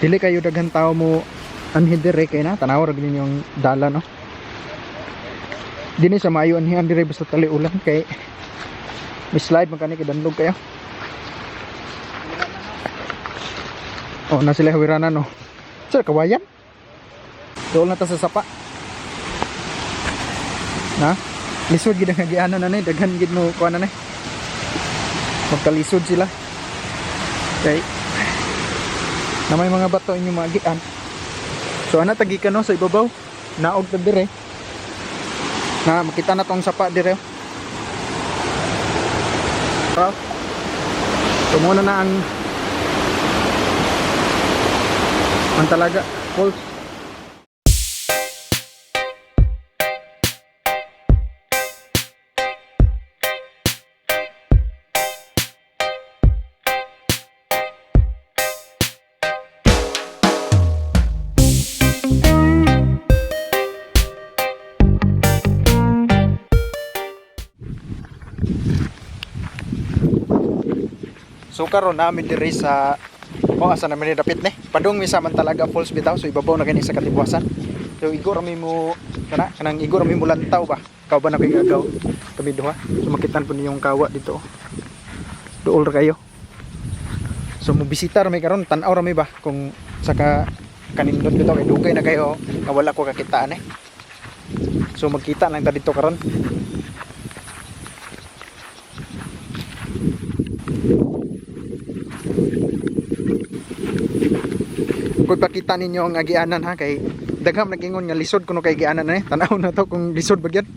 Dili kayo daghan tao mo anhi dire kay na tanaw ra gyud ninyong dala, no. Dini sa maayo anhian dire basta tali ulan kay may slide man kani kay danlog kayo. Oh, na sila hawiranan, no. Sir, kawayan. Dool na ta sa sapa. Na? Lisod gid ang agianan na ni, daghan gid mo kuan na ni. Magkalisod sila. Kay na may mga bato inyong maagian. So ana tagi ka, no, sa ibabaw. Naog ta dire. Na makita na tong sapa dire. Oh. So muna na ang Mantalaga Falls. So karon namin diri sa, oh, asa naman ni dapit ni. Padung mi sa Mantalaga Falls bitaw, so ibabaw na kini sa Katibuasan. So igo ra mi mo kana kanang igo ra mi mo lantaw ba. Kaw ba na kay gagaw kami duha. So makitan po ninyong kawa dito. Duol ra kayo. So mo bisita ra mi karon, tan-aw ra mi ba kung saka kanindot bitaw kay dugay na kayo nga wala ko kakitaan eh. So magkita lang ta dito karon. Kung pakita ninyo ang agianan ha, kay daghang nagingon nga lisod kuno kay agianan eh. Tan-aw na to kung lisod ba gyud.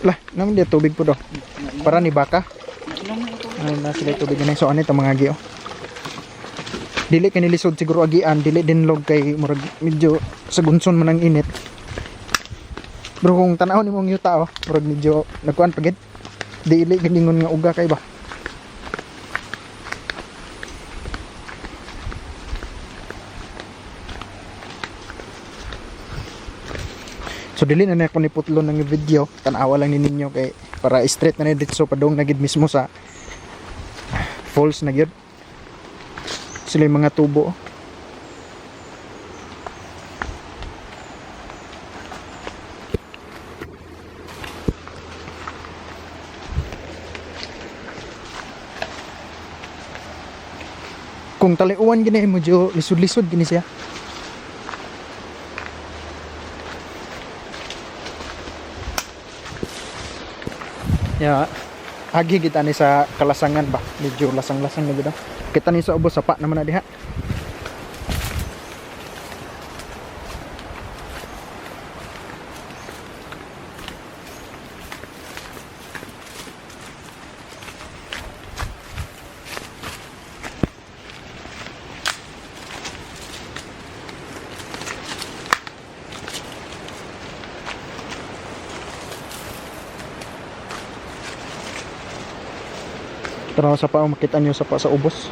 Lah, naman di tubig po do. Para ni baka. Ay, na sila tubig na. So ano ito mga agi, oh. Dili kay nilisod siguro agian, dili dinlog kay murag medyo sa gunson man ang init. Pero kung tan-aw nimo ang yuta, oh, murag medyo nagkuan pa gid. Dili giningon nga uga kay ba. So dili na na ako ni putlo ng video, tan-awa lang ni ninyo kay para straight na ni dito padung na gid mismo sa falls na gyud. Sila yung mga tubo, oh. Kung taliuan gini medyo lisod-lisod gini siya. Ya, agi kita ni sa kalasangan ba. Medyo lasang-lasang na gid, oh. Kita ni sa ubos sapa naman na diha. Tara sa pa, makita niyo sa pa sa ubos.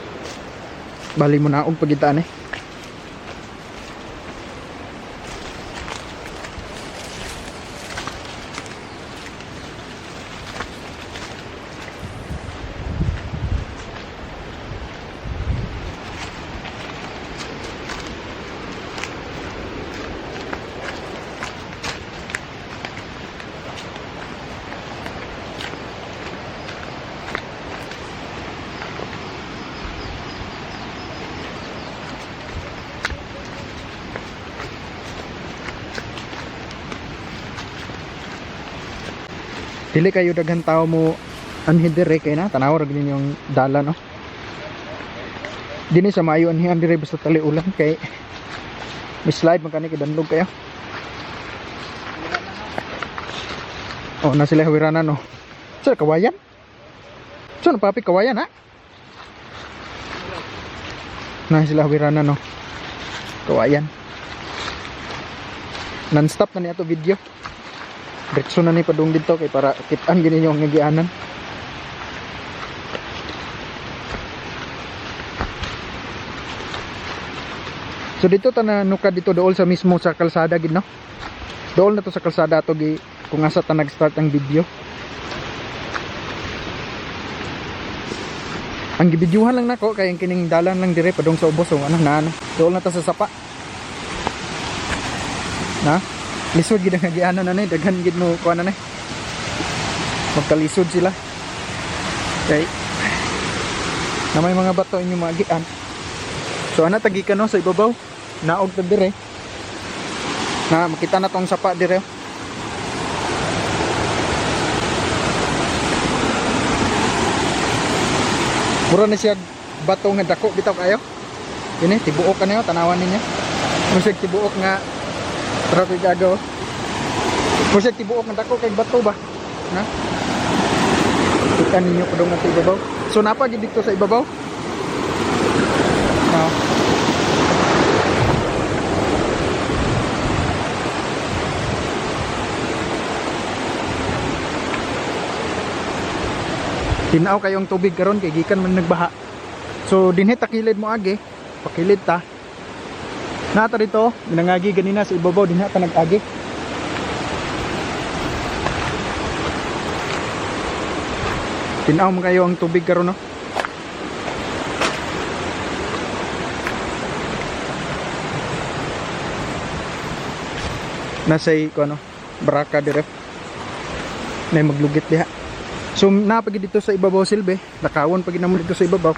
Bali mo na og pagitaan eh. Dili kayo daghan tao mo anhi dire kay na tanaw ra gyud ninyong dala, no. Dini sa maayo anhian dire basta tali ulan kay may slide man kani kay danlog kayo. Oh, na sila hawiranan, no. Sir, kawayan. Sir, papi kawayan ha. Na sila hawiranan, no. Kawayan. Non-stop na niya to video. Diretso na ni padung dito kay para kitaan gini ninyo ang agianan. So dito ta na nuka dito dool sa mismo sa kalsada gid, no. Dool na to sa kalsada to gi kung asa ta nag-start ang video. Ang gibidyuhan lang nako kay ang kining dalan lang dire padung sa ubos, so ano na ano. Dool na ta sa sapa. Na? Lisod gid ang agianan na ni, daghan gid mo kuan na ni. Magkalisod sila. Kay na may mga bato inyong maagian. So ana tagikan no sa ibabaw. Naog ta dire. Na makita na tong sapa dire. Mura na siya bato nga dako bitaw kayo. Ini tibuok kayo tanawan ninyo. Mura siya tibuok nga traffic agaw. Mura siya tibuok nga dako kay bato ba. Na? Kita ninyo padung sa ibabaw. So napa gid dito sa ibabaw? No. Tinaw kayong tubig karon kay gikan man nagbaha. So dinhi takilid mo agi, pakilid ta. Nata dito, nangagi ganina sa ibabaw dinha ta nag-agi. Tinaw man kayo ang tubig karon no. Nasa ko ano, baraka dire. Na maglugit diha. So napagi dito sa ibabaw silbi, lakawon pag namo dito sa ibabaw.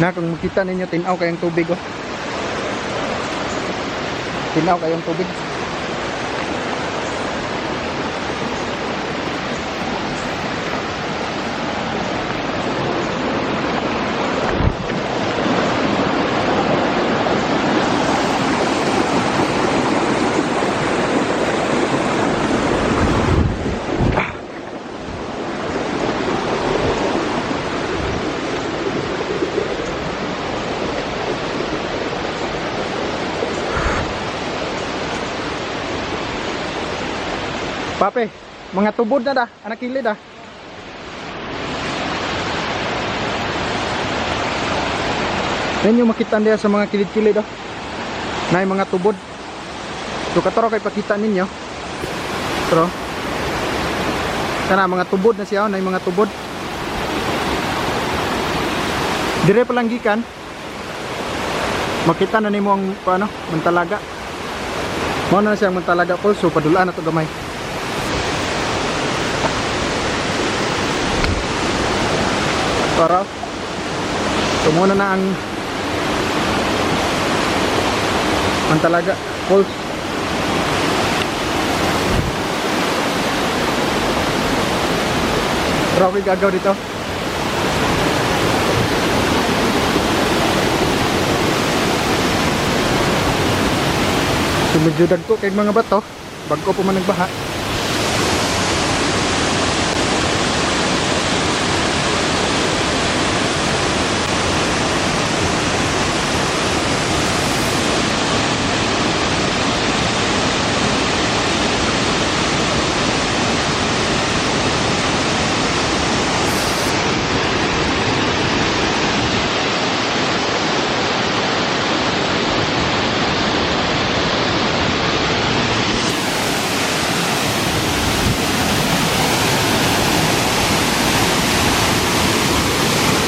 Na kung makita ninyo tinaw kayong tubig oh. Tinaw kayong tubig. Pape, mga tubod na da, anak kilid ah. Yan yung makita niya sa mga kilid-kilid oh. Na yung mga tubod. So katoro kay pakita ninyo. Pero kana mga tubod na siya oh, na yung mga tubod. Dire pa lang gikan. Makita na nimo ang ano, Mantalaga. Mao na siya ang Mantalaga Falls, so padulaan na to gamay. Para tumuna na ang Mantalaga Falls. Rocky gagaw dito. So medyo dagko kay mga bato, bago pa man nagbaha.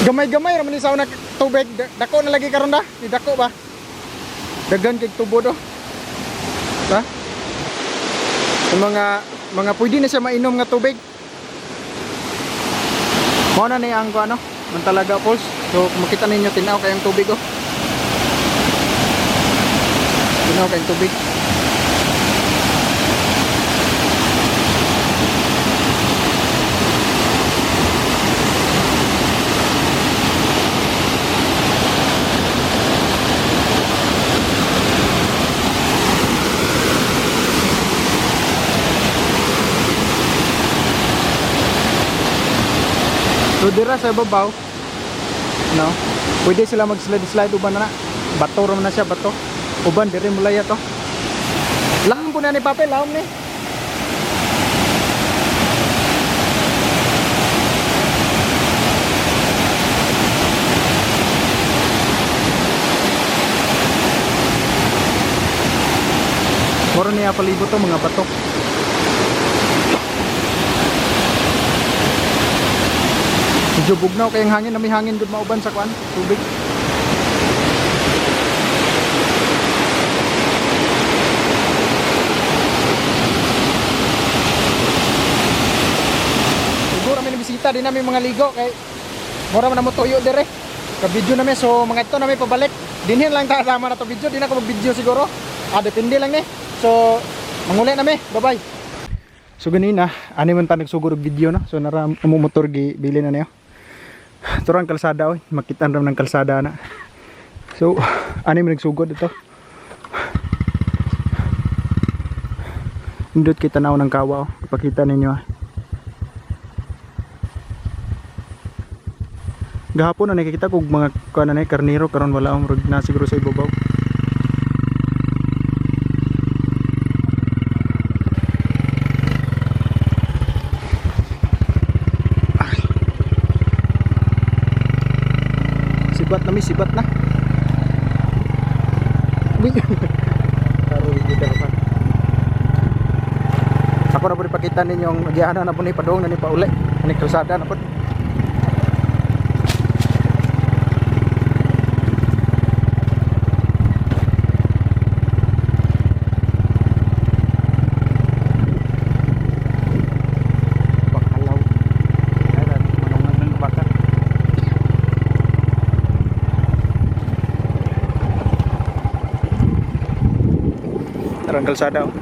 Gamay-gamay ra man ni sa una tubig. Dako na lagi karon da. Ni dako ba? Daghan kay tubo do. Ha? Yung mga pwede na siya mainom nga tubig. Mao na ni ang ano, Mantalaga Falls. So kung makita ninyo tinaw kayong tubig oh. Tinaw kayong tubig. So dira sa ibabaw, no? Pwede sila mag-slide slide uban na na. Bato ra man na siya, bato. Uban diri mulaya to. Lahom po na ni Pape, lahom ni. Moro niya palibot to mga bato. Medyo bugnaw kay ang hangin, na may hangin gud mauban sa kuan, tubig. Siguro may bisita di namin mga ligo kay mura man na mo tuyo dire. Ka video na mi, so mga ito na mi pabalik. Dinhin lang ta sama na to video, di na ko mag-video siguro. Ah, depende lang ni. So manguli na mi. Bye-bye. So ganina, ani man ta nagsugod og video, no. So nara motor gi bili na niyo. Turang kalsada oy, makitaan ra man ng kalsada na. So ani man nagsugod ito. Indot kita tanaw ng kawa oh. Ipakita ninyo ah. Gahapon na nakikita kog mga kuan na karniro, karon wala ang murag na siguro sa ibabaw. Ay. Sibat na mi, sibat na. Uy. Karoy dito pa. Ako na po ipakita ninyo ang agianan na po ni padong na ni pauli. Ani kalsada na po. Bakalaw. Ayan, manungan ng baka. Tarang kalsada oh.